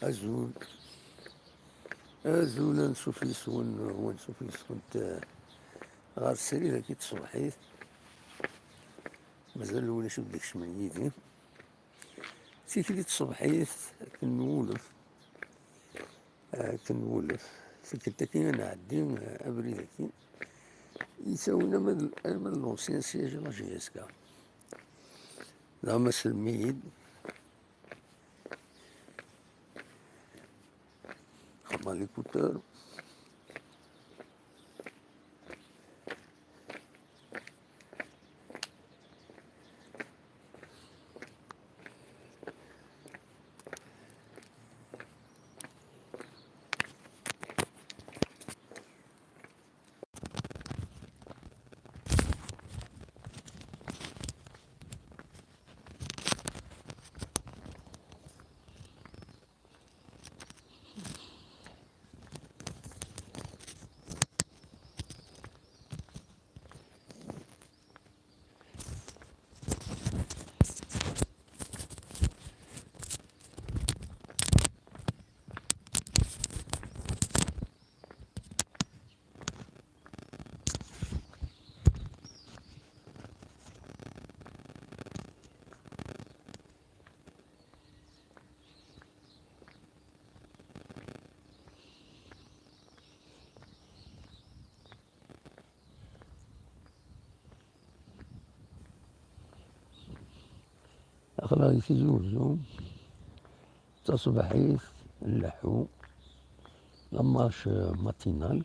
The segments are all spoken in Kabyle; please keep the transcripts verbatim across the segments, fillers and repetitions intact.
Azul. Azul, ansuf yes-wen, u ansuf yes-went, eh, ɣer srid-agi n tṣebḥit. Mazal ulac ur d-ikecmen yid-i. Tikli n tṣebḥit, akken nwulef, akken nwulef, tikkelt-agi ad nɛeddi, eh, abrid-agi, yettawin ama d, ama d l'ancien siège la J S K. Dɣa ma sellem-iyi-d. Xedmeɣ l'écouteur. Aql-aɣ di Tizi Uzzu, taṣebḥit, nleḥḥu, la marche matinale.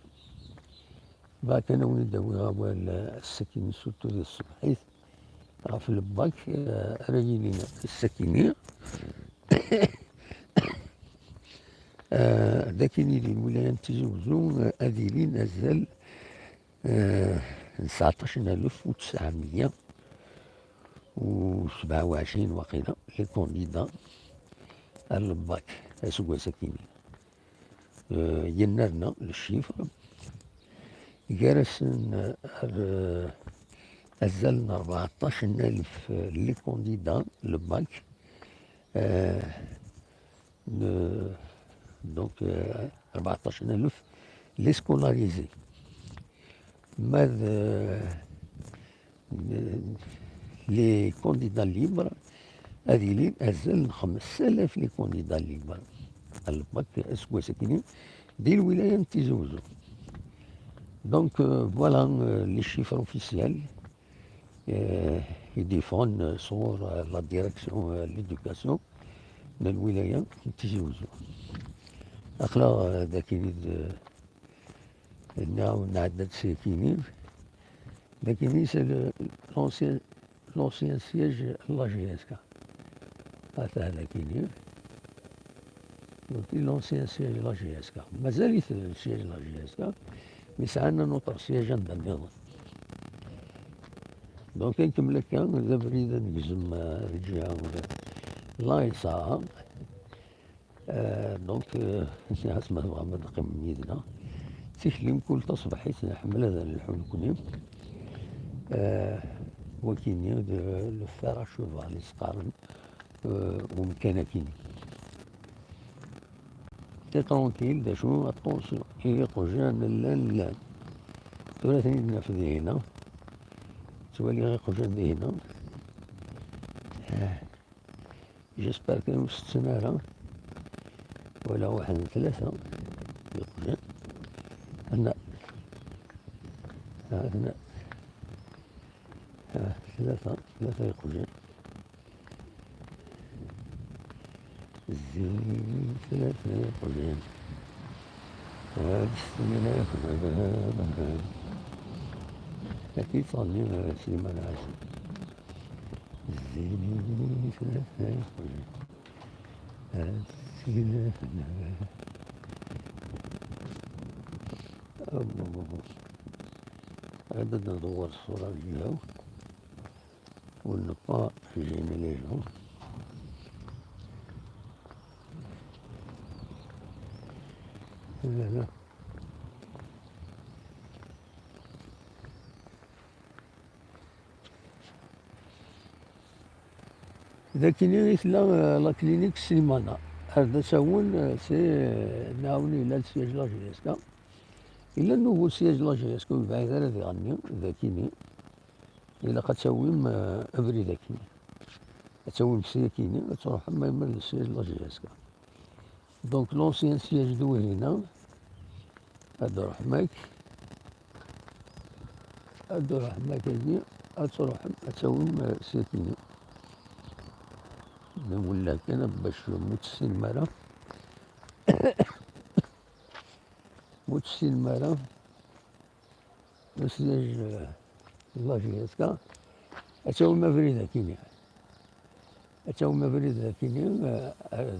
Bɣiɣ kan ad wen-id-awiɣ awal, eh, ass-agi, surtout di tṣebḥit, ɣef le bac, eh, ara yilin ass-agi-nni. Eh, d akken i di lwilaya n Tizi Uzzu, eh, ad ilin azal, eh, n tseɛṭac alef u tesɛemya u sebɛa u ɛecrin waqila, les candidats ar le bac aseggas-agi-nni. Eh, yennerna le chiffre, gar-asen, eh, ar, eh, azal n rbeɛṭac alef, eh, les candidats le bac, eh, n-, donc, eh, rbeɛṭac alef les scolarisés. Ma d, eh, les candidats libres, ad ilin azal n xemsa alaf les candidats libres ar le bac aseggas-agi-nni di lwilaya n Tizi Uzzu. Donc, euh, voilà, euh, les chiffres officiels, euh, i d-yeffɣen, euh, sɣur, euh, la direction, euh, de l'éducation n lwilaya n Tizi Uzzu. Aql-aɣ, euh, d akken i d, euh, nɛaw-, nɛedda-d s akini. D akini, c'est le, l'ancien, l'ancien siège n la J S K. Ata d akini. Donc, l'ancien siège n la J S K. Mazal-it, euh, siège n la J S K, mais sɛan un autre siège anda nniḍen. Donc, nkemmel akka, d abrid ad negzem, euh, lǧiha, euh, la yesɛa. Euh, donc, euh, nniɣ-as ma tebɣam ad teqqimem yid-neɣ. Tikli mkul taṣebḥit, nḥemmel ad nleḥḥu nekni. Euh, wakini, d le fer à cheval i s-qqaren, euh, umkan akini. C'est tranquille, d acu, attention, iqjan llan, llan. Tura ad ten-id-naf dihina. Ttwaliɣ iqjan dihina. Ah. J'espère que ur setten ara. Wala waḥed n tlata yeqjan. Hna. Ha, hna. Ha, tlata, tlata yeqjan. Zzin tlata yeqjan. Ad ssnen ad k-iṭalli Sliman Ɛazem. Zzin tlata yeqjan. Ad ssnen. Ad d-nḍewwer ṣṣura n lǧiha-w. Ou ne pas gêner les gens. Là, là. D akini i tella, euh, la clinique Slimana. Ar d asawen, eh, c'est, eh, nɛawen, yella le siège de la J S K. Yella nouveau siège de la J S K, ur yebɛid ara diɣenni, dagini. Ilaq ad tawim, eh, abrid akini. Ad tawim syakini, ad truḥem ma yemma le siège de la J S K. Donc, l'ancien siège d wihina, ad truḥem ak, ad truḥem akagi, ad truḥem, ad tawim, eh, syakini. D amullah kan, bac mu tessinem ara. Mu tessinem ara, le siège, euh, de la J S K, ad tawim abrid akini. Ad tawim abrid akini, euh,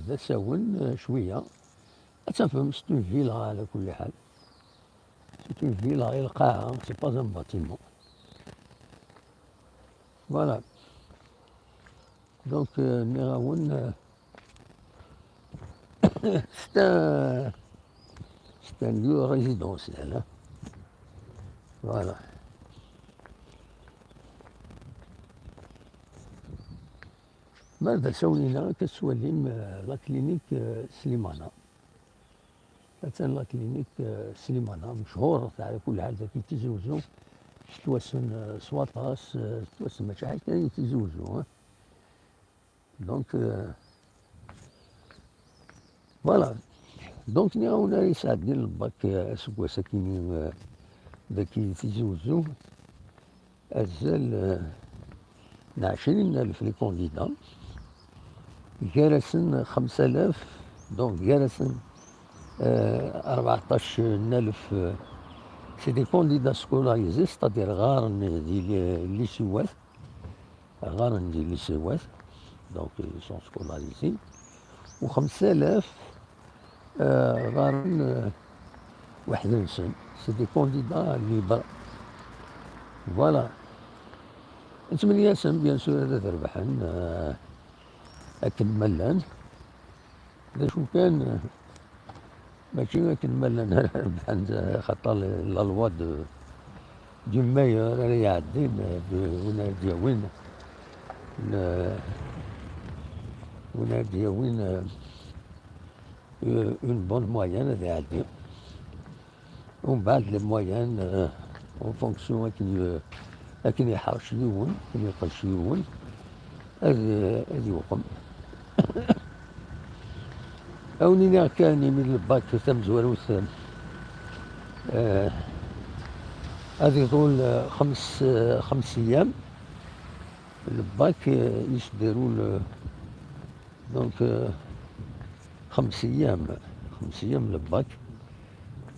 d asawen, euh, cwiya. Ad tafem, c'est une villa, ɛla kulli ḥal. C'est une villa, i lqaɛa, c'est pas un bâtiment. Voilà. Donc, euh, nniɣ-awen, euh, c'est un, c'est un lieu résidentiel, hein. Voilà. Ma d asawen-ina, akka tettwalim, euh, la clinique, euh, Slimana. Attan la clinique, euh, Slimana, mechuṛet ɛla kulli ḥal dagi Tizi Wezzu. Tettwassen, euh, s waṭas, euh, tettwassen mačči ḥaca kan i Tizi Wezzu, hein. Donc, euh, voilà. Donc, nniɣ-awen ara yesɛeddin lbak, euh, aseggas akini, euh, dagi Tizi Wezzu. Azal, euh, n ɛecrin alef les candidats. Gar-asen xemsa alaf, donc gar-asen, euh, rbeɛṭac alaf, euh, c'est des candidats scolarisés, c'est-à-dire ɣaren di li-, lycéewat. Ɣaren di lycéewat, donc ils sont scolarisés. U xemsa alaf, euh, ɣaren, euh, weḥd-nsen. C'est des candidats libres. Voilà. Nettmenni-asen, bien sûr, ad rebḥen, euh, akken ma llan. D acu kan, mačči akken ma llan ara rebḥen, xaṭer la loi de, du meilleur ara iɛeddin, de, win ara d-yawin, le, win ara d-yawin, euh, une bonne moyenne ad iɛeddi. Umbeɛd, les moyennes, euh, en fonction akken, euh, akken iḥṛec yiwen, akken iqerrec yiwen, ad, euh, ad yuqem. Ad wen-iniɣ kan, imi d lbak tamezwarut, euh, ad iḍul, euh, xems, euh, xems ayyam. Lbak, euh, yesderul, euh, donc, euh, xems ayyam, xems ayyam lbak.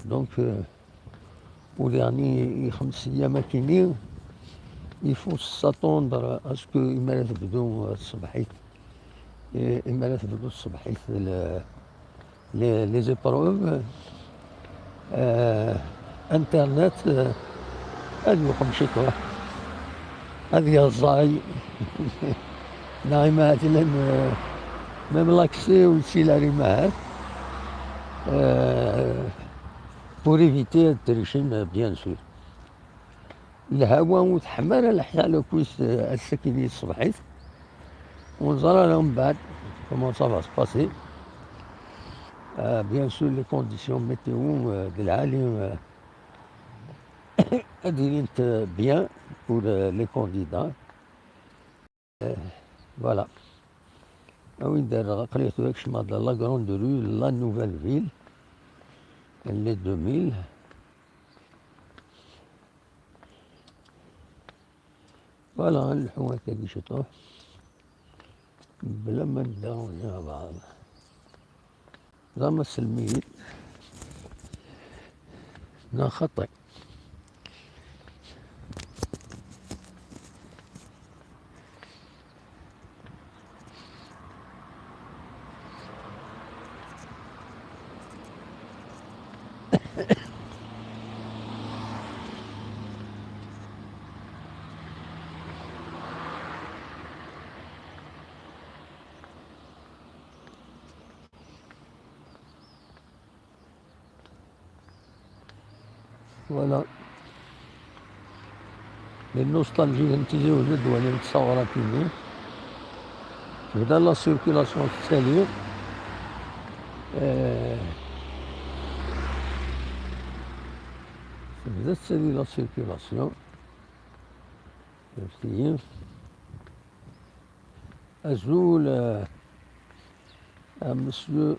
Donc, euh, Ur yeɛni i xems ayyam akkenni, il faut s'attendre à ce que imi ara tebdu tṣebḥit, eh, imi ara tebdu tṣebḥit le, les, les épreuves, euh, internet, euh, ad yuqem ciṭuḥ, ad yerẓay, neɣ imi ɛedlen, euh, même l'accès ur yettili ara imi ɛad. Euh, Pour éviter ad trichin, bien sûr. Lhawa ur teḥma ara leḥyal akkit, eh, ass-akini tṣebḥit. Ur neẓri ara mbeɛd comment ça va se passer. Euh, bien sûr, les conditions météo, euh, d lɛali, euh, ad ilint, euh, bien pour, euh, les candidats. Voilà. A win d-rreɣ, aql-i tura kecmeɣ dans la grande rue, la nouvelle ville, les deux mille. Voilà, nleḥḥu akkagi ciṭuḥ, bla ma nedda ɣer beɛḍ. Ẓer ma selmiyin neɣ xaṭi. Voilà. Les nostalgies n Tizi Uzzu d-walin taɣrat-nni. Tebda la circulation tettali. Euh, tebda tettali la circulation. Fti. Azul, euh, à monsieur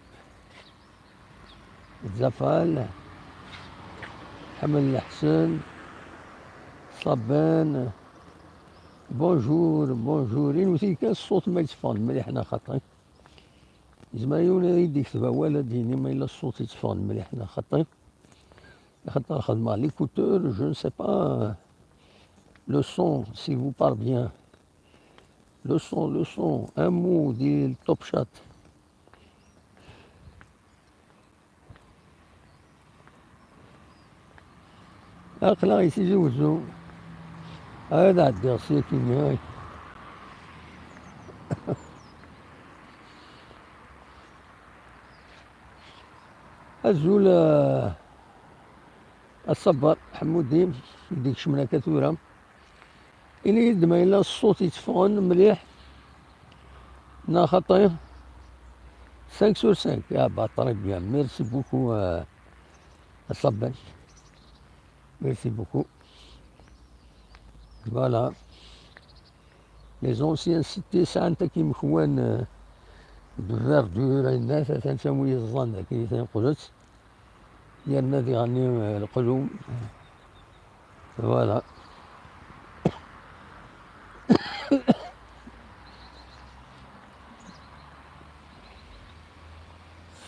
Zafal, Ḥamed Leḥsen, Ṣaban. Bonjour, bonjour. Inwi kan ṣṣut ma yetteffeɣ-d mliḥ neɣ xaṭi. Yezmer yiwen ad yi-d-yekteb awal, ad d-yini ma yella ṣṣut yetteffeɣ-d mliḥ neɣ xaṭi. Axaṭer xedmeɣ l'écouteur, je ne sais pas, euh, le son, si vous parvient. Le son, le son, un mot di Top Chat. Aql-aɣ i Tizi Wezzu. Ad ɛeddiɣ s yakini. Azul, a, a Ṣṣaber Ḥemmudi, i d-ikecmen akka tura. Ini-yi-d ma yella ṣṣut yetteffɣen mliḥ neɣ xaṭi. Cinq sur cinq. Ah bah, très bien. Merci beaucoup, euh, a Ṣṣaber. Merci beaucoup. Voilà. Les anciennes cités sɛant akk imekwan, euh, de verdure, ayen atan wi yeẓẓan dagi taneqlet. Yerna diɣenni, euh, leqlum. Voilà.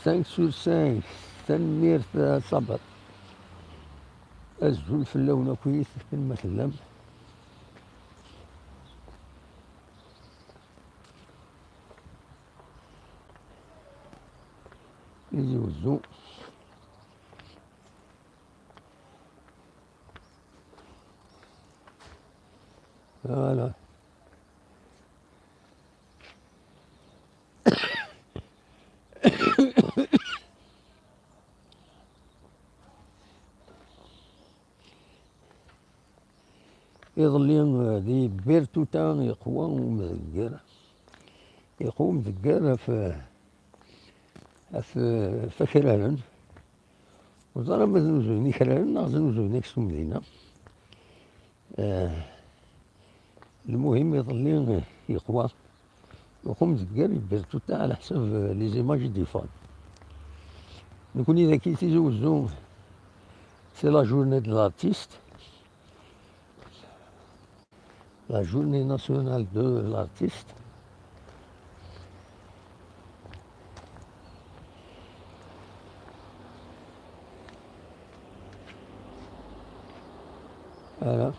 Cinq sur cinq. Tanemmirt a Ṣaber. Azul fell-awen akkit, ma tellam. Tizi Wezzu. Voilà. Iḍelli, eh, di Birtuta yeqwa umdegger. Yeqwa umdegger ɣef, ɣef, ɣef akraren. Ur ẓriɣ ma znuzuyen ikraren neɣ znuzuyen aksum dinna. Eh, lmuhim, iḍelli, eh, yeqwa. Uqum deg gar Birtuta, ɛla ḥsab, euh, les images i d-yeffɣen. Nekni dagi Tizi Wezzu, c'est la journée de l'artiste. La journée nationale de l'artiste. Voilà.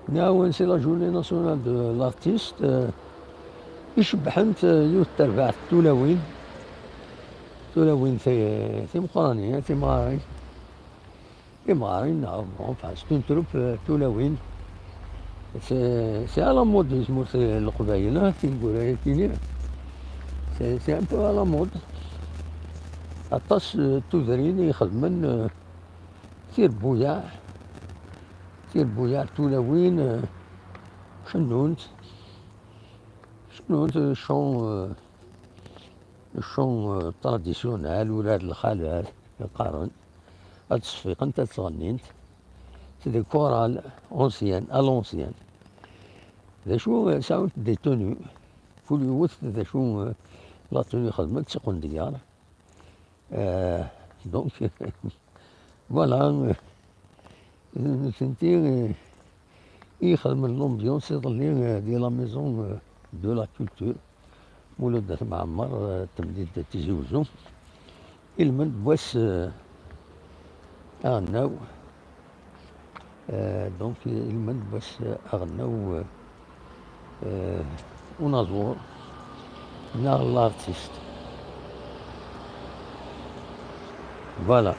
Nniɣ-awen, c'est la journée nationale de l'artiste, euh, icebbḥent, euh, yiwet terbaɛt n tulawin, tulawin ti-, timeqqranin, timɣarin. Imɣaren, neɣ, enfin, c'est une troupe, euh, tulawin. C'est, c'est à la mode di tmurt n Leqbayel, hein, tineggura-agi-nni. C'est, c'est un peu à la mode. Aṭas, euh, n tudrin i ixedmen, euh, tirbuyaɛ, tirbuyaɛ n tulawin, euh, cennunt, cennunt, euh, chant, euh, chant, euh, traditionnel, urar n lxalat, i qqaren. Ad ttṣeffiqent, ad ttɣennint. C'est des chorales anciennes, à l'ancienne. D acu, eh, sɛunt des tenues. Kul yiwet d acu, eh, la tenue xedment, d tiqendyar. Eh, donc, voilà, eh, nutenti, eh, i ixedmen l'ambiance iḍelli, eh, di la maison, eh, de la culture. Mulud At Mɛemmer, eh, temdint Tizi Wezzu. Ilmend n wass, eh, aɣelnaw, eh, donc, ilmend n wass, eh, aɣelnaw, eh, eh, unaẓur neɣ l'artiste. Voilà.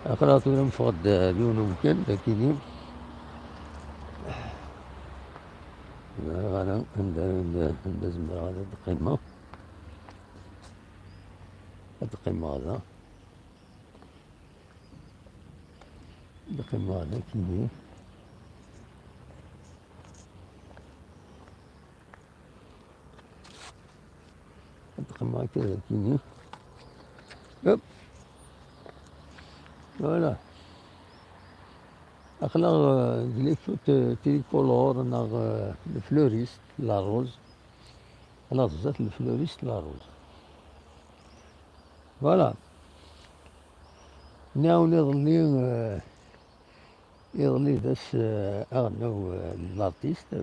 Aql-aɣ tura neffeɣ-d, eh, d yiwen umkan, d akini. Ẓriɣ ara anda, anda, anda zemreɣ ad qqimeɣ. Ad qqimeɣ da. Qqimeɣ dagi. Ad qqimeɣ akka dagi. Hop. Voilà. Aql-aɣ, euh, deg les feux, euh, tricolores neɣ, euh, le fleuriste, la rose. Aql-aɣ zdat le fleuriste, la rose. Voilà. Nniɣ-awen iḍelli, euh, iḍelli d ass, euh, aɣelnaw, euh, n l'artiste.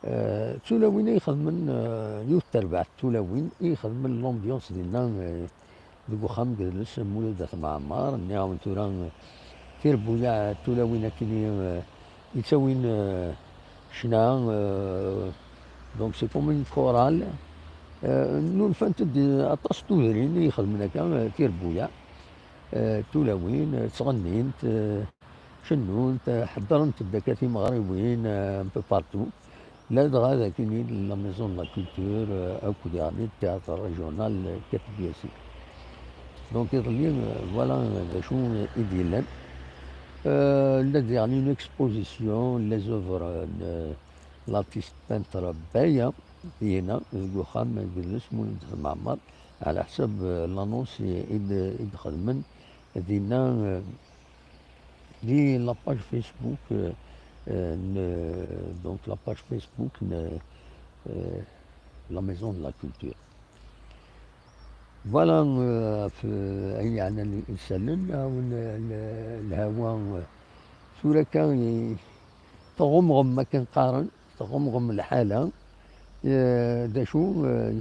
Euh, d tulawin i ixedmen, euh, yiwet terbaɛt n tulawin i ixedmen l'ambiance dinna, euh, deg uxxam n yidles Mulud At Mɛemmer. Nniɣ-awen tura, euh, tirbuyaɛ n tulawin akkenni, euh, yettawin, euh, ccna, euh, donc c'est comme une chorale. Euh, nnulfant-d aṭas n tudrin i ixedmen akka, euh, tirbuyaɛ, euh, tulawin, euh, ttɣennint, euh, cennunt, euh, ḥeddrent-d akka timeɣriwin, euh, un peu partout. Ladɣa d akkenni la Maison de la Culture, euh, akked yeɛni le Théâtre Régional, euh, Katibiasi. Donc iḍelli, euh, voilà, euh, d acu i d-yellan. Euh, la d yeɛni une exposition, les œuvres, euh, de l'artiste peintre Baya, dinna, deg uxxam n yidles Mulud At Mɛemmer, ɛla ḥsab, euh, l'annonce i, i d-, i d-xedmen dinna, euh, di la page Facebook, euh, euh, n-, donc la page Facebook n-, euh, la Maison de la Culture. Voilà, euh, f-, ayen yeɛnan isallen, awen, euh, l-, lhawa, euh, tura kan, i-, tɣumɣem akken qqaren, tɣumɣem lḥala, eh, d acu, eh,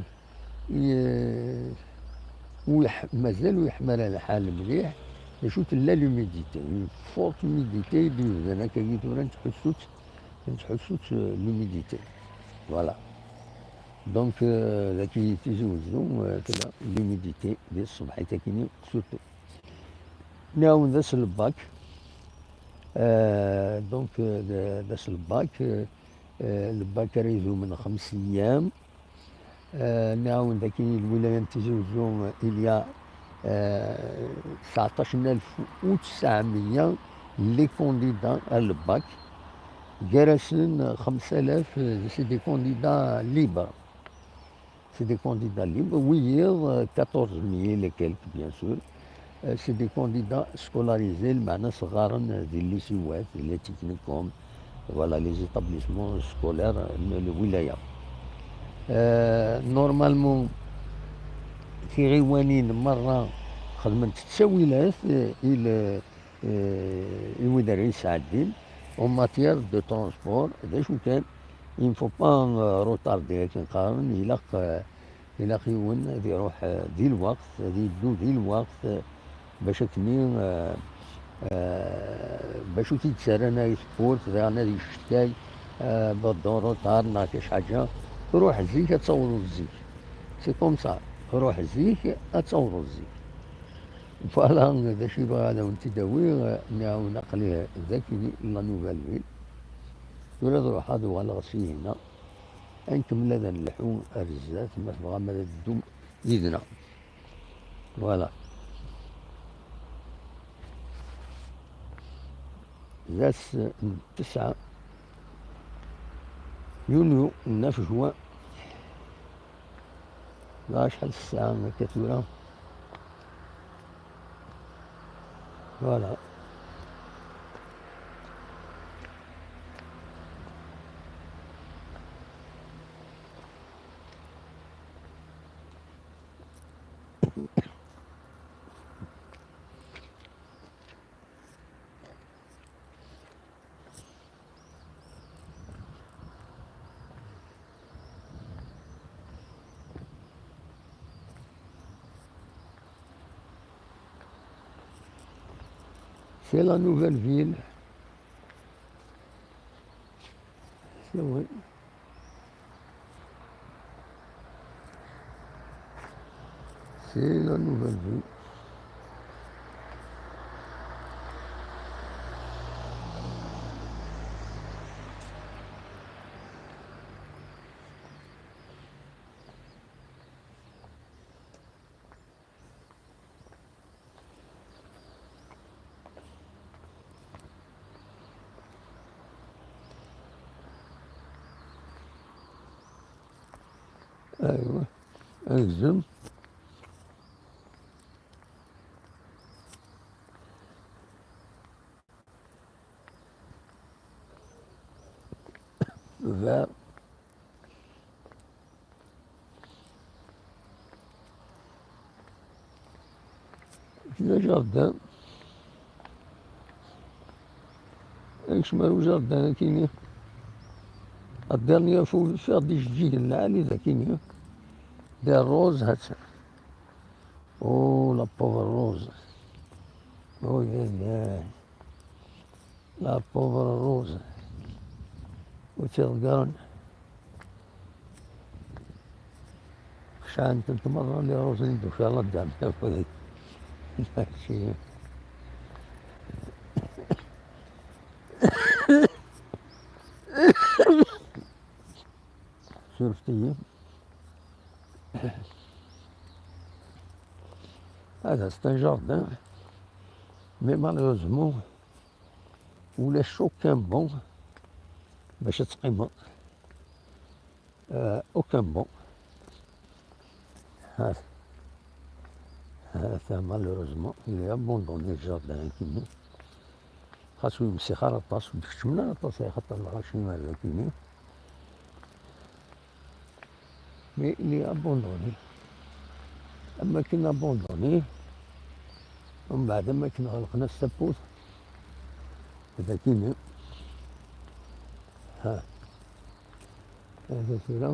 i-, ur yeḥ-, mazal ur yeḥmi ara lḥal mliḥ, d acu tella l'humidité, une forte humidité i d-yebdan akkagi tura nettḥussu-tt, nettḥussu-tt, eh, l'humidité. Voilà. Donc, eh, dagi Tizi Wezzu, eh, tella l'humidité di tṣebḥit akkenni surtout. Nniɣ-awen d ass n lbak. Euh, donc, euh, d, d ass n lbak, euh, euh, lbak ara idumen xems ayyam. Euh, nniɣ-awen dagi lwilaya n Tizi Wezzu, euh, il y a, euh, tseɛṭac alef u tesɛemya les candidats à lbak. Gar-asen, euh, xems alaf, euh, c'est des candidats libres. C'est des candidats libres, wiyiḍ, euh, quatorze mille et quelques, bien sûr. Euh, c'est des candidats scolarisés, lmeɛna ɣɣaren di lycéewat, di les technicums, voilà, les établissements scolaires, euh, n lwilaya. Euh, normalement, tiɣiwanin merra xedment ttawilat, euh, i le-, euh, i wid ara yesɛeddin, en matière de transport, d acu kan, il ne faut pas, euh, retarder, akken qqaren, ilaq, euh, ilaq yiwen ad iruḥ, euh, di lweqt, ad yeddu di lweqt, euh, bac akkenni, euh, euh, bac ur t-id-ttarran ay tewwurt, daɣen ad yeccetkay, euh, beddun retard neɣ kac ḥaǧa. Ruḥ zik, ad tawḍeḍ zik. C'est comme ça. Ruḥ zik, ad tawḍeḍ zik. Voilà, d acu i bɣiɣ ad awen-t-id-awiɣ, nniɣ-awen aql-i dagi di la Nouvelle Ville. Tura ad ruḥeɣ ad uɣaleɣ syin-a. Ad nkemmel ad nleḥḥu ar zdat, ma tebɣam ad teddum yid-neɣ. Voilà. D ass n tesɛa yunyu, neuf juin. Acḥal ssaɛa akka tura? Voilà. C'est la Nouvelle Ville. C'est vrai. C'est la Nouvelle Ville. Aywa, agzem. Da. Le jardin. Akcem ar ujardin akini. La dernière fois, ufiɣ-d ijeǧǧigen lɛali dakini. Des roses, ha-tt-an. Oh, la pauvre Rose. Oh, yeah, yeah. La pauvre Rose. Ur tt-iḍeggren. Xecɛent-tent merra les roses-nni d-ufiɣ la dernière fois. Mačči. Surfet-iyi. Hada, c'est un jardin, mais malheureusement, ulac aucun banc bac ad teqqimeḍ. Euh, aucun banc. Ha-t-, ha-t-an, malheureusement, il est abandonné le jardin-agi-nni. Xas ur yemsix ara aṭas, ur d-keččmen ara aṭas, ay xaṭer lɣaci ar dagi-nni. Mais il est abandonné. Am akken abandonné, umbeɛd am akken ɣelqen-as tawwurt. Dagi-nni. Ha. Hada tura.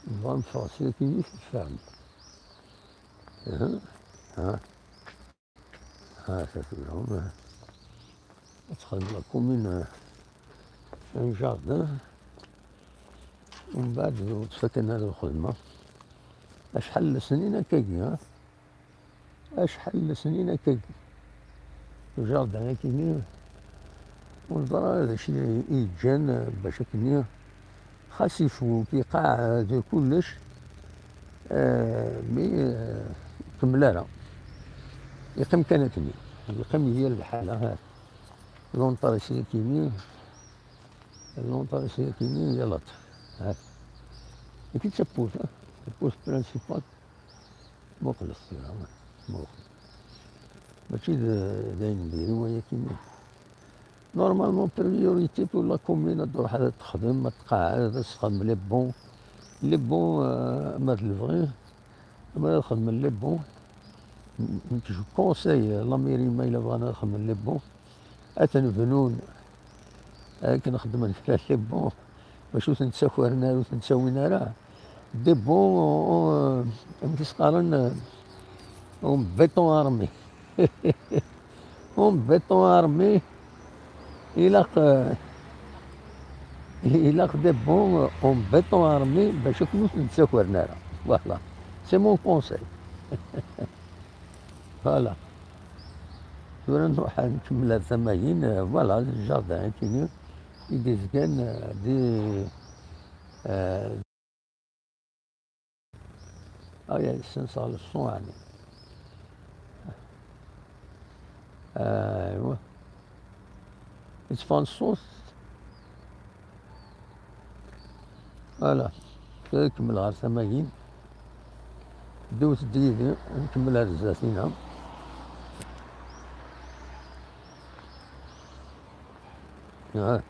Nebɣa neffeɣ s yakini teffeɣ. Aha. Ha. Ha, ça c'est vraiment, euh, ad texdem la commune, euh, un jardin. Umbeɛd ur ttfakan ara lxedma. Acḥal n lesnin akkagi, ha? Acḥal n lesnin akkagi. Jardin akini, ur neẓra ara d acu i yeǧǧan, euh, bac akkenni. Xas ifuk, iqaɛed, kullec, euh, mi, euh, kemmel ara. Yeqqim kan akkenni. Yeqqim yal lḥala, ha. L'entrée-s yakini, l'entrée-s yakini, yal aṭṭ. Ha. Mačči d tawwurt, ha. Tawwurt principale. Muqlet tura, muqel. Mačči d, d ayen diri wayakini. Normalement, priorité pour la commune, ad truḥ ad texdem, ad tqeɛɛed, ad texdem les bancs. Les bancs, euh, ma d lebɣi, ma ad xedmen les bancs. Nekk, je conseille la mairie, ma yella bɣan ad xedmen les bancs, ad ten-bnun akken xeddmen kra les bancs, bac ur ten-ttakaren ara, ur ten-ttawin ara. Des bancs, euh, amek i s-qqaren, euh, en béton armé. En béton armé, ilaq, euh, ilaq des bancs, euh, en béton armé, bac akken ur ten-ttakaren ara. Voilà. C'est mon conseil. Voilà. Tura nruḥ ad nkemmel ar tama-yin, euh, voilà, le jardin akini i d-izgan, euh, di, euh, ay, ay, senseɣ le son, ɛni. Aywa. Yetteffeɣ ṣṣut. Voilà. Tura nkemmel ɣer tama-yin. Ddiwet-d yid-i, nkemmel ar zdat-ina. Ah.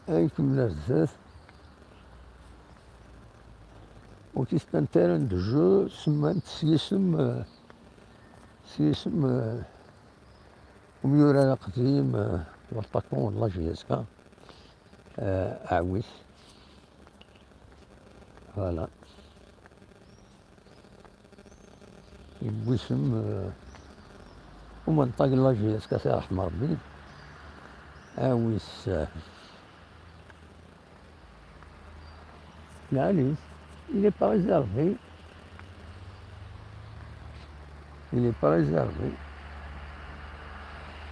Ad nkemmel ar zdat. Ur tis-, un terrain de jeu, semman-t s yisem, euh, s yisem, euh, umyurar aqdim, euh, l'attaquant n la J S K, euh, Aɛwis. Voilà. Yewwi isem, euh, umenṭag n la J S K, si ṛṛeḥma Ṛebbi. Aɛwis, euh, Lɛali, il est pas réservé. Il est pas réservé.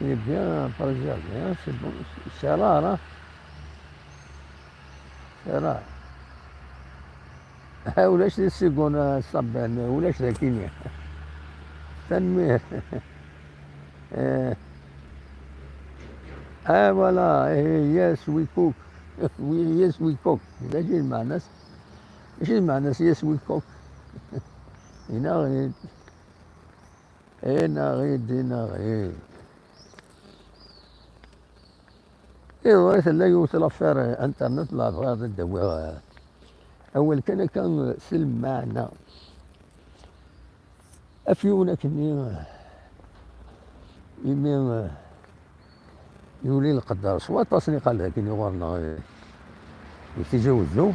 Il est bien préservé, hein, c'est bon, c'est rare, hein. C'est rare. Ulac di Siguna Ṣṣaban, ulac dagi-nni. Tanemmirt. Eh, Ah, voilà, eh, yes, we cook. We, yes, we cook. D acu lmeɛna-s? Acu lmeɛna-s, yes, we cook? Inaɣ-id. Inaɣ-id, inaɣ-id. Iḍelli tella yiwet l'affaire, eh, internet, la bɣiɣ ad d-awiɣ, eh, awal kan akka, eh, s lmeɛna. Afyun akkenni, eh, imi, eh, yuli lqedder s waṭas niqal dakken ɣur-neɣ, eh, di Tizi Wezzu.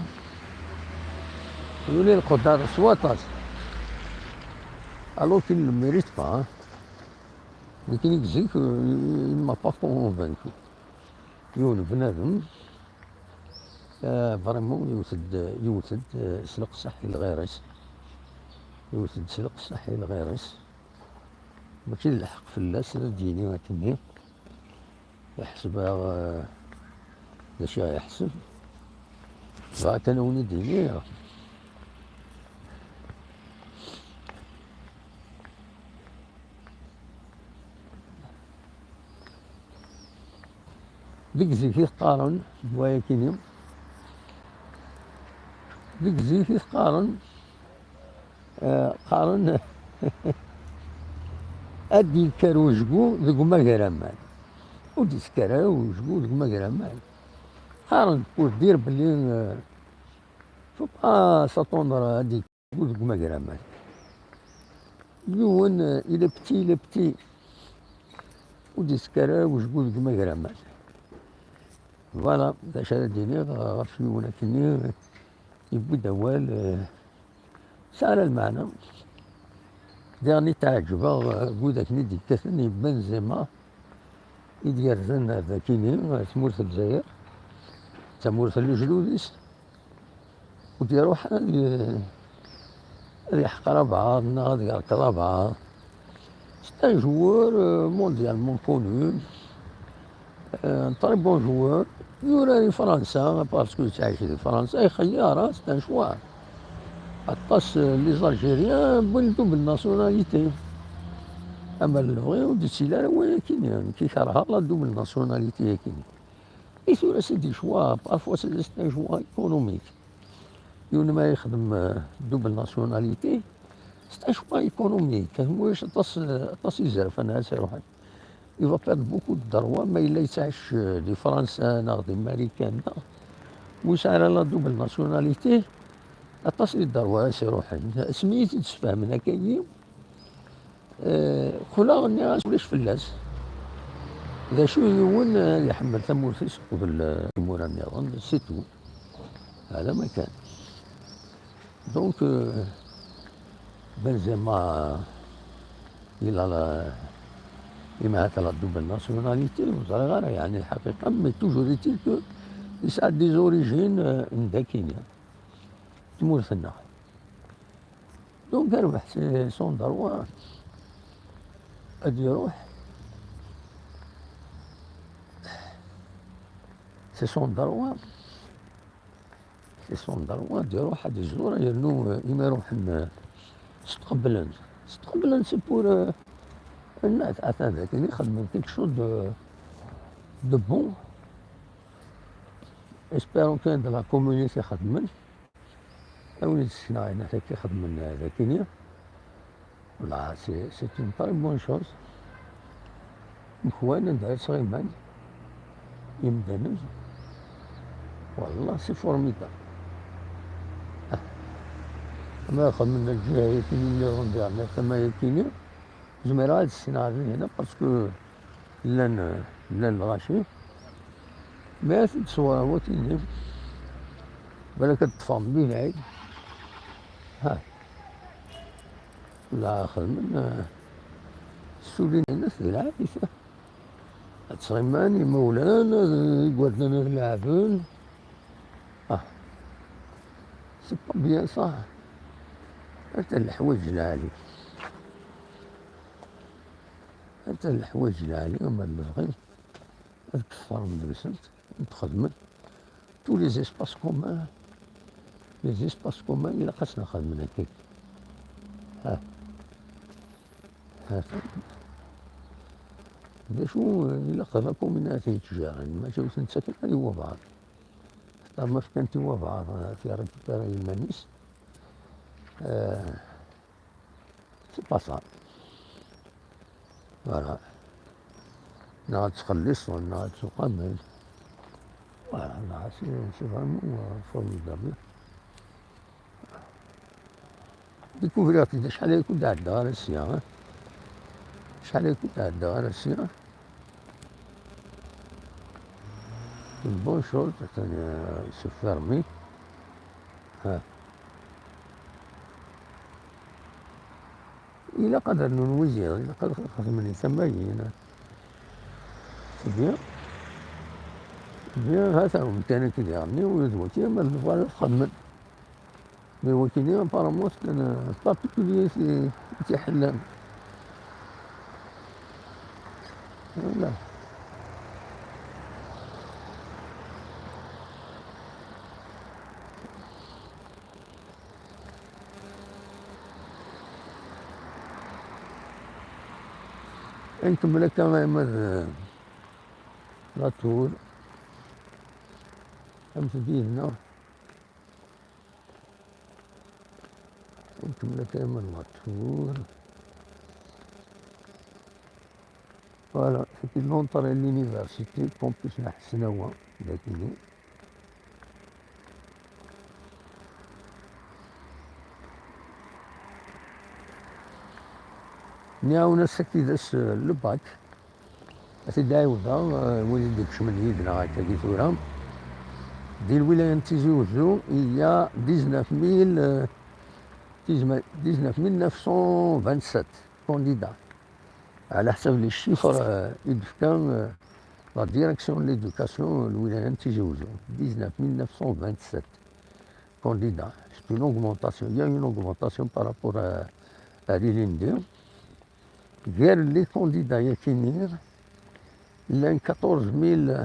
Yuli lqedder s waṭas. Alors qu'il ne le mérite pas, hein. Nekkini deg zik, euh, il m'a pas convaincu. Yiwen bnadem, euh, vraiment, yewwet-d, yewwet-d, euh, s leqseḥ i lɣir-is. Yewwet-d s leqseḥ i lɣir-is. Mačči d lḥeqq fell-as ad d-yini akkenni. Iḥseb-aɣ, eh, d acu i ɣ-iḥseb. Bɣiɣ kan ad wen-id-iniɣ. Deg zik i t-qqaren, wayakini. Deg zik i t-qqaren, eh, qqaren ad d-yekker wejgu deg umagraman. Ur d-yesker ara wejgu deg umagraman. Qqaren pour dire belli, euh, faut pas s'attendre ad d-yekker wejgu deg umagraman. Yiwen, euh, il est petit, il est petit. Ur d-yesker ara wejgu deg umagraman. Voilà, d acu ara d-iniɣ ɣef yiwen akkenni, yewwi-d awal, euh, Sɛan lmeɛna. Diɣen i tɛeǧbeɣ, eh, deg widak-nni d-yekkaten i Benzema, i d-yerzen ar dakini, ar tmurt n Lezzayer, d tamurt n lejdud-is, ur d-iruḥ ara ad y-, ad yeḥqer abɛaḍ neɣ ad yerkeḍ abɛaḍ. C'est un joueur, euh, mondialement connu. Euh, un très bon joueur. Yurar i Fransa, parce que yettɛic di Fransa, ixeyyar, ah, c'est un choix. Aṭas, euh, les Algériens wwin double nationalité. Ama lebɣi ur d-yettili ara wayakini, nekk i kerheɣ la double nationalité akini. I tura c'est des choix, parfois c'est un choix économique. Yiwen ma yexdem, euh, double nationalité, c'est un choix économique. Mulac aṭas, aṭas izerfan ara s-iruḥen. Il va perdre beaucoup de droits, ma yella yettɛic, euh, di Fransa neɣ di Marikan neɣ. Ma yesɛa ara la double nationalité, aṭas n droits ara s-iruḥen. Asmi i t-id-sfehmen akkagi, Eh, qqleɣ nniɣ-as ulac fell-as. D acu yiwen, eh, ad iḥemmel tamurt-is uqbel, eh, imura nniḍen, c'est tout. Hada ma kan. Donc, euh, Benzema, il a la, il a la double nationalité, ur ẓriɣ ara, yeɛni, lḥaqiqa, mais toujours est-il que yesɛa des origines, euh, n dakini. Tmurt-nneɣ. Donc, yerbeḥ, c'est son droit ad iruḥ. C'est son droit. C'est son droit ad iruḥ ad izur, yernu, euh, imi ruḥen, euh, stqeblen. Stqeblen, c'est pour, euh, atan dakken ixedmen quelque chose de, de bon. Espérons que de la communauté xedmen. A win i d-ssekneɣ ayen akka xedmen dakini. Wala, c'est, c'est une très bonne chose. Mekwan anda ara ttɣiman imdanen. Wallah, c'est formidable. Ma xedmen lǧiha yakini nniḍen diɣen ar tama yakini, zemreɣ ad ssneɣ din hna, parce que llan, llan lɣaci. Mi ara ten-id-ṣewreɣ wakken-nni, balak ad ṭṭfeɣ mebla lɛid. Ha. La xedmen, eh, ssulin-nnes di lɛayt. Ad ttɣiman imawlan, ad, igerdan ad leɛben. Ah. C'est pas bien ça. Ata leḥwayeǧ lɛali. Ata leḥwayeǧ lɛali, ama d lebɣi. Ad kefren deg-sent, ad xedmen. Tous les espaces communs, les espaces communs, ilaq ad sen-xedmen akka. Ha. Ha. D acu, ilaq d la commune ara ten-yettjaren, mačči ur ten-ttaken ara i wabɛaḍ. Xaṭer ma fkan-t i wabɛaḍ, ad t-yerrekupira i yiman-is. Euh, c'est pas ça. Voilà. Neɣ ad txelliṣeḍ, neɣ ad tuqamel. Voilà, neɣ c'est, c'est vraiment, euh, formidable. Découvrir-t-id acḥal ay kud-ɛeddaɣ ara sya, eh? Acḥal ay kud-ɛeddaɣ ara sya? Une bonne chose, atan, euh, se fermer. Ha. Ilaq ad rnun wiziḍ, ilaq ad xedmen i tamayin. C'est bien. Bien, hata umkan akka diɣenni, ula d waki, ma d lefɣal ad xedmen. Mais wakini, apparemment, c'est un particulier, c'est, c'est ḥellan. Voilà. Ad nkemmel akka arma d la tour. Amet-d yid-neɣ. Ad nkemmel akka arma d la tour. Voilà, c'était l'entrée de l'université, campus n Ḥesnawa, dakini. Nniɣ-awen ass-agi d ass, euh, le bac. Ad t-id-ɛiwdeɣ, euh, wid i d-ikecmen yid-neɣ akkagi tura. Di lwilaya n Tizi Uzzu, il y a dix-neuf mille, euh, dix-neuf mille neuf cent vingt-sept candidats. Ɛla ḥsab les chiffres, euh, i d-tefka, euh, la direction de l'éducation, euh, lwilaya n Tizi Uzzu, dix-neuf mille neuf cent vingt-sept candidats. C'est une augmentation. Il y a une augmentation par rapport à, à l'ilindi. Gar les candidats-agi-nni, llan quatorze mille,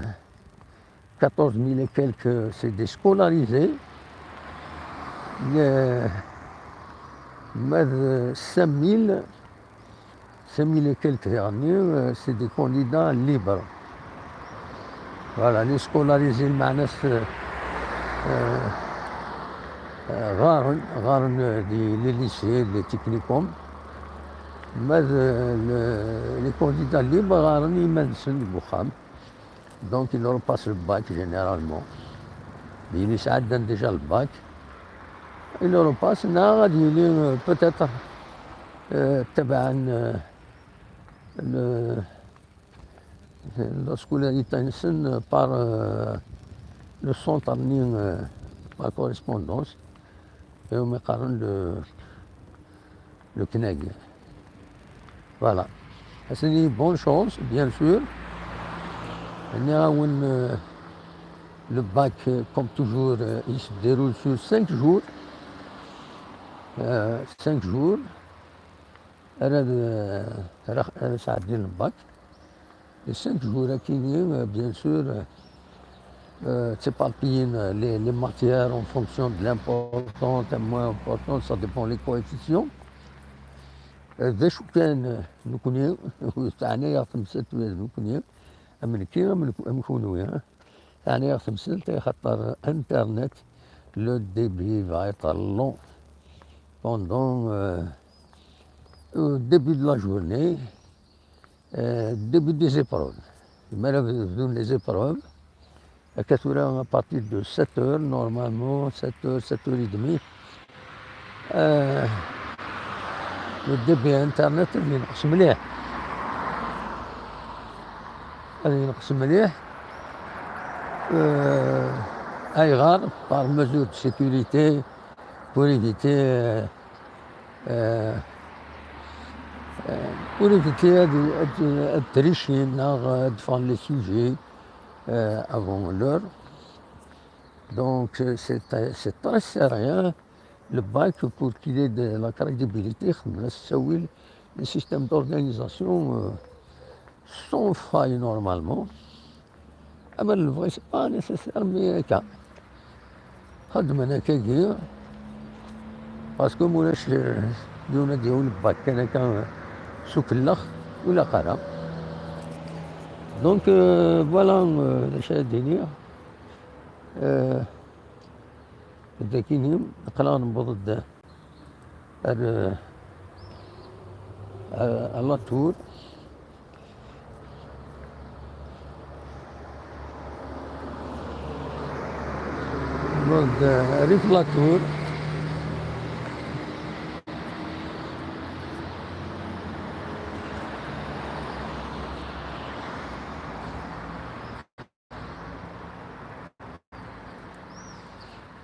quatorze mille et quelques, c'est des scolarisés. Le, ma d cinq mille, cinq mille et quelques derniers, euh, c'est des candidats libres. Voilà, les scolarisés, lmeɛna-s, euh, euh, ɣaren, ɣaren, euh, di les lycées, les technicums. Ma d, euh, le, les candidats libres ɣaren iman-nsen deg uxxam. Donc, ils repassent le bac généralement. Ils sɛeddan déjà le bac. Ils repassent, neɣ ad yili, euh, peut-être, euh, ttabaɛen, euh, le, la scolarité-nsen par, euh, le centre-nni, euh, par correspondance. Iwumi qqaren le, le CNEG. Voilà. C'est une bonne chance, bien sûr. Nniɣ-awen, euh, le bac, euh, comme toujours, euh, il se déroule sur cinq jours. Euh, cinq jours. Ara, ara, ara sɛeddin le bac. Les cinq jours-agi-nni, euh, bien sûr, euh, euh, ttparpillen, euh, les, les matières en fonction de l'importante et moins importante, ça dépend les coefficients. Euh, d acu kan, euh, nekkni, teɛna-yaɣ temsalt ula d nekkni, am nekki, am nek-, am kunwi, hein. Teɛna-yaɣ temsalt, axaṭer Internet, le débit va être long pendant, euh, au début de la journée, euh, début des épreuves. Mi ara bdun les épreuves, akka tura, à partir de sept heures, normalement, sept heures, sept heures et demie, euh, le débit Internet ad yenqes mliḥ. Ad yenqes mliḥ. Euh, ayɣer? Par mesure de sécurité, pour éviter, euh, euh, euh, pour éviter ad, ad, ad trichin neɣ ad ffɣen les sujets, euh, avant l'heure. Donc, euh, c'est, c'est très sérieux, le bac, pour qu'il ait de la crédibilité, xedmen-as ttawil, le système d'organisation, euh, sans faille normalement. Ama lebɣi, c'est pas nécessaire, mais akka. Xedmen akkagi, parce que ma ulac, euh, yiwen ad yawi le bac kan akka, euh, s ukellex, ur ilaq ara. Donc, euh, voilà, euh, d acu ara d-iniɣ. Euh, dagini, aql-aɣ newweḍ-d ar, ar, ar la tour. Newweḍ-d, euh, rrif la tour.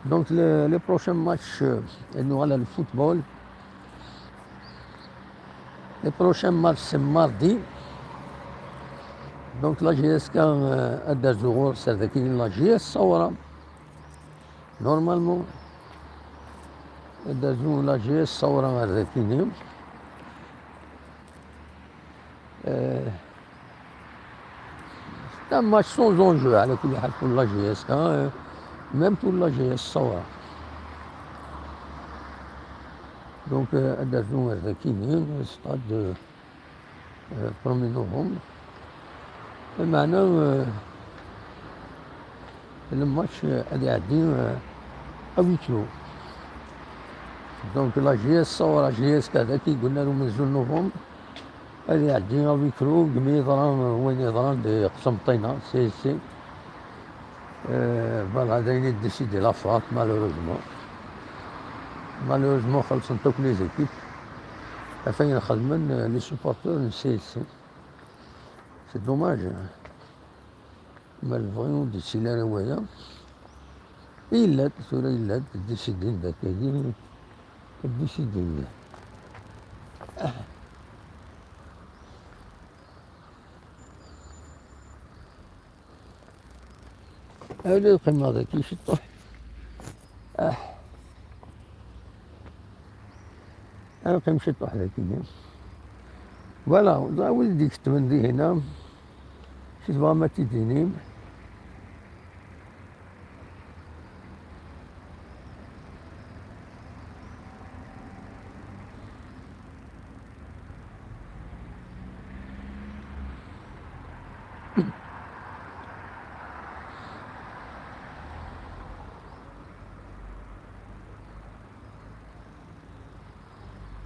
Donc, le, le prochain match, euh, nous allons le football. Le prochain match, c'est mardi. Donc, la J S K, euh, ad d-terzu ɣur-s ar dagi la J S Saoura. Normalement, ad d-terzu la J S Saoura ar dagi. Euh, c'est un match sans enjeu, على كل حال, pour la J S K, hein, même pour la J S Saoura. Donc, euh, ad d-terzu ar dagi, stade, euh, premier novembre. Lameɛna, euh, le match, euh, ad iɛeddi, euh, à huis clos. Donc, la J S Saoura, J S K, dagi i yellan umenzu n novembre. Ad iɛeddi à huis clos, deg mi yeḍra wayen yeḍran di Qsenṭina, C S C. Euh, voilà, d ayen i d-décidé la FRAC, malheureusement. Malheureusement, xellṣent akk les équipes. Ɣef ayen xedmen, euh, les supporters n C S C. C'est dommage, hein. Ma lebɣi ur d-yettili ara waya. Yella-d, tura yella-d, décidé-n d akkagi, décidé-n. Ad qqimeɣ dagi ciṭuḥ. Ah. Ad qqim ciṭuḥ dagi. Voilà, ẓer wid d-iketben di hina. Acu tebɣam ad t-id-tinim?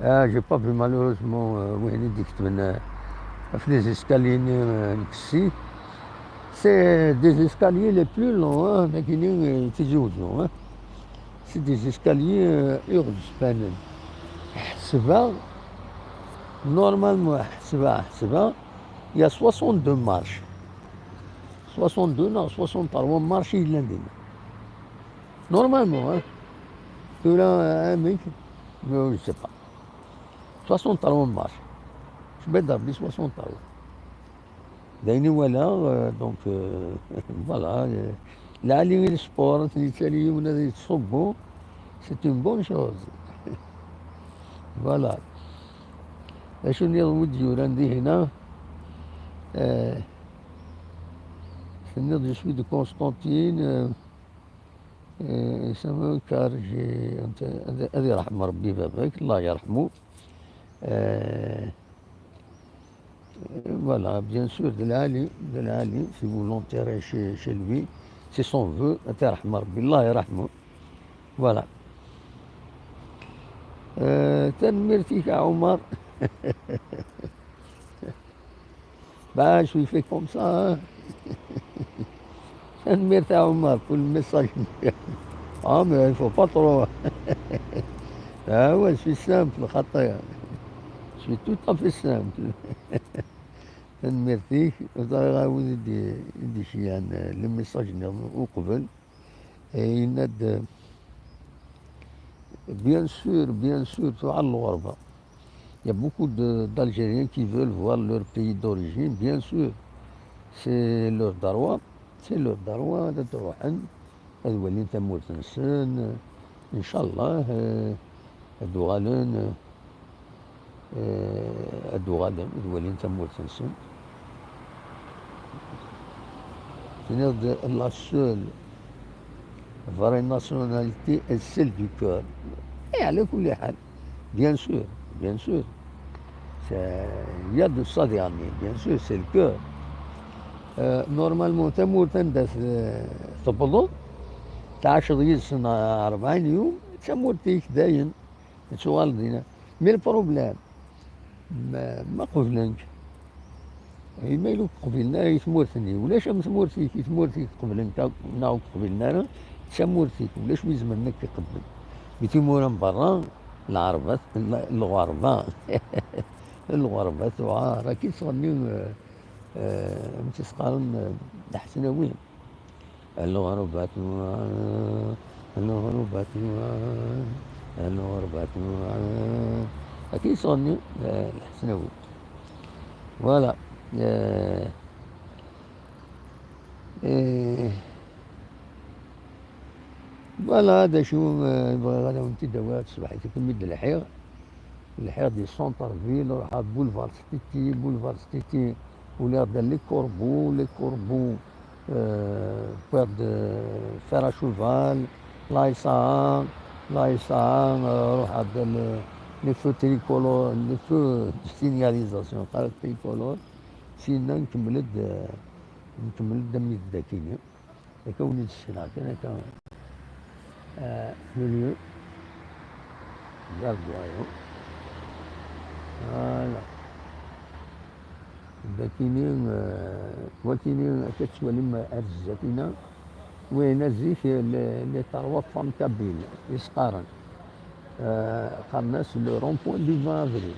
Ah, j'ai pas vu malheureusement, euh, wayen i d-iketben, euh, ɣef les escaliers-nni, euh, n Kessy. C'est des escaliers les plus longs, hein, dagini, euh, Tizi Uzzu, hein. C'est des escaliers, euh, iɣezfanen. Ḥesbeɣ, normalement, ḥesbeɣ, ḥesbeɣ, il y a soixante-deux marches. Soixante-deux neɣ soixante-trois marches i yellan dinna. Normalement, hein. Tura, amek? Je sais pas. Soixante-trois marches. Cebbaḍ Rebbi, soixante-trois. D ayen i walaɣ, euh, donc, euh, voilà, euh, lɛali i le sport, ad yettali yiwen ad yettṣubbu, c'est une bonne chose. Voilà. D acu nniḍen i d-yuran di hina? Euh, tenniḍ, je suis de Constantine, euh, euh, ça me, car j'ai, ad, ad irḥem Rebbi baba-k, Allah yerḥmu. Euh, Voilà, bien sûr, d lɛali, d lɛali, si vous l'enterrez chez, chez lui, c'est son vœu, ad t-yerḥem Rebbi, Allah yerḥmu. Voilà. Euh, tanemmirt-ik a Ɛumar. Bah, je suis fait comme ça, hein. Tanemmirt a Ɛumar pour le message. Ah, mais il faut pas trop. Ah ouais, je suis simple, xaṭi. Je suis tout à fait simple. Tanemmirt-ik, ẓriɣ a wid i d-, i d-iceyyan, eh, le message-nni uqbel. Eh, yenna-d, eh, bien sûr, bien sûr, tuɛer lɣerba. Il y a beaucoup de, d'Algériens qui veulent voir leur pays d'origine, bien sûr. C'est leur droit, c'est leur droit ad ruḥen, ad walin tamurt-nsen, ncallah, eh, ad uɣalen, eh, ad uɣalen, ad walin tamurt-nsen. Tenniḍ-d la seule vraie nationalité est celle du cœur. Et على كل حال, bien sûr, bien sûr. C'est, il y a de ça, يعني, bien sûr, c'est le cœur. Normalement, tamurt anda tewwḍeḍ, tɛaceḍ yid-sen rebɛin yum, d tamurt-ik dayen, tettuɣaleḍ dinna. Mais le problème, ma, ma qeblen-k, ma ur k-qbilen ara i tmurt-nni, ulac am tmurt-ik, i tmurt-ik qeblen-k akk, neɣ ur k-qbilen ara, d tamurt-ik, ulac wi izemren ad k-iqebel. Di timura n berra, lɣerba, lɣerba, lɣerba tuɛar, akka i ttɣennin, eh, eh, amek i s-qqaren, eh, Leḥsnawi. Lɣerba tuɛar, lɣerba tuɛar, lɣerba tuɛar. Akka i ttɣennin, eh, Leḥsnawi. Voilà. Eh, eh, voilà, d acu, eh, bɣiɣ ad awen-t-id-awiɣ, tṣebḥit-a mi d-lḥiɣ. Lḥiɣ di centre-ville, ruḥeɣ boulevard Titi, boulevard Titi, uliɣ-d les corbeaux, les corbeaux, euh, wwiɣ-d, euh, fer à cheval, la S A A, la S A A, euh, ruḥeɣ-d le, les feux tricolores, les feux de signalisation, qqaren tricolores, sinna nkemmel-d, euh, nkemmel-d am d akini. Akka wen-id-ssneɣ kan akka, euh, le lieu, garde royaux. Voilà. Dakini, euh, wakini akka tettwalim ar zdat-ina, win-a zik les, les trois femmes kabyles, i s-qqaren. Euh, qqaren-as le rond-point du vingt avril.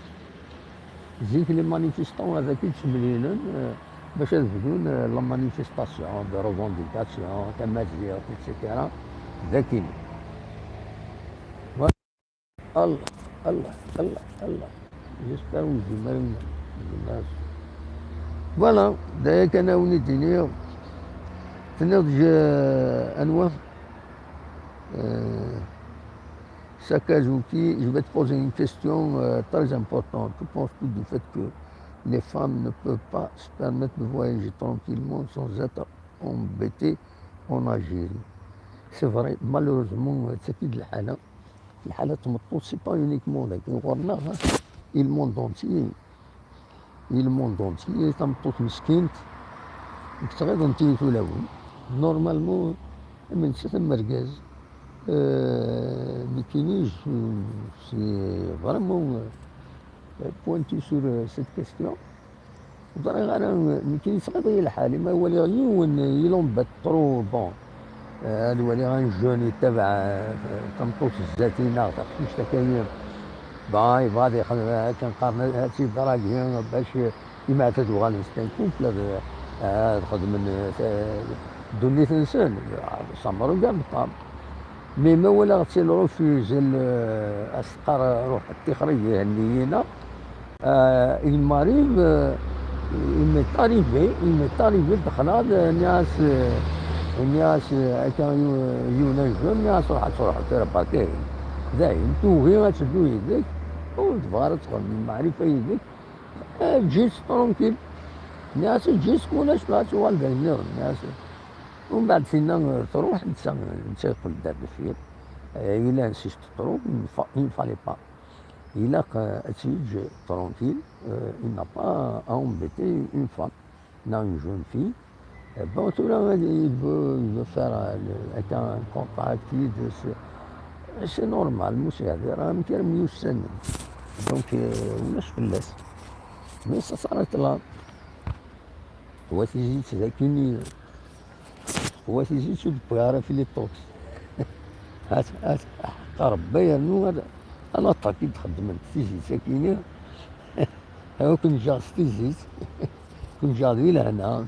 Zik, les manifestants ad ak-id-semlilen, euh, bac ad bdun, euh, la manifestation de revendication, tamaziɣt, et cetera. Dakini. Voilà. Allah, Allah, Allah, Allah. J'espère ur nezmir ara, nezmir ara. Voilà, d aya kan a wen-id-iniɣ. Tenniḍ-d, euh, anwa? Euh, Sakazuki, je vais te poser une question, euh, très importante. Que penses-tu du fait que les femmes ne peuvent pas se permettre de voyager tranquillement sans être embêtées en Algérie? C'est vrai, malheureusement, euh, c'est plus de la halal. Lḥala n tmeṭṭut, c'est pas uniquement dagi ɣur-neɣ, hein. Et le monde entier, et le monde entier, tameṭṭut meskint, deg tɣiḍ n tiyitulawin. Normalement, am nettat am urgaz. Euh, nekkini, je, je suis vraiment, euh, pointu sur, euh, cette question. Ẓriɣ ara, nekkini sɣiḍ-iyi lḥal, ma waliɣ yiwen, il embête trop, bon, euh, ad waliɣ un jeune yettabaɛ, euh, tameṭṭut zdat-i neɣ taqcict akka-yi, bon, yebɣa ad yexdem, akken qqaren, ad tt-idragi, bac, euh, imi ad uɣalen c'est un couple, ad, ad xedmen, euh, ddunit-nsen, ça me regarde pas. Mais ma walaɣ-tt elle refuse, elle, euh, as-teqqar ruḥ ṭṭixer ihi henni-yi-n, euh, il m'arrive, euh, il m'est arrivé, il m'est arrivé, dexleɣ-d, euh, nniɣ-as, euh, nniɣ-as, euh, akka, yu-, yiwen un jeune, nniɣ-as ruḥ ad truḥeḍ tura, berka ihi. Dayen, tugi ad teddu yid-k, ur tebɣi ara ad txedem lmeɛrifa yid-k, euh, eǧǧ-itt tranquille. Nniɣ-as eǧǧ-itt, ulac, ad tuɣal d ayen nniḍen, nniɣ-as. Umbeɛd tinna, euh, truḥ, netta, netta yeqqel-d ar deffir. Euh, il a insisté trop, il ne fa-, il ne fallait pas. Ilaq, euh, ad tt-yeǧǧ tranquille, euh, il n'a pas à embêter une femme, neɣ une jeune fille. Euh, bon, tura, il veut, il veut faire, euh, le, avec un contact, il veut se, c'est normal, mos yeɛdi, rah amek ara myussanen. Donc, euh, ulac fell-as. Mais ça s'arrête là. Wa tizit d akini, wa tizit ur d-wwiɣ ara filiṭuks. At, at, ḥeqqa Rebbi yernu ad, ad aṭak i d-xeddment tizit akini. Awi ken-ǧǧeɣ s tizit, ken-ǧǧeɣ di lehna.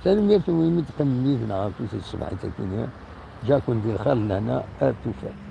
Tanemmirt i wumi d-teqqimem yid-neɣ akkit tṣebḥit akini. Ǧǧeɣ-ken di lxir d lehna ar tufat.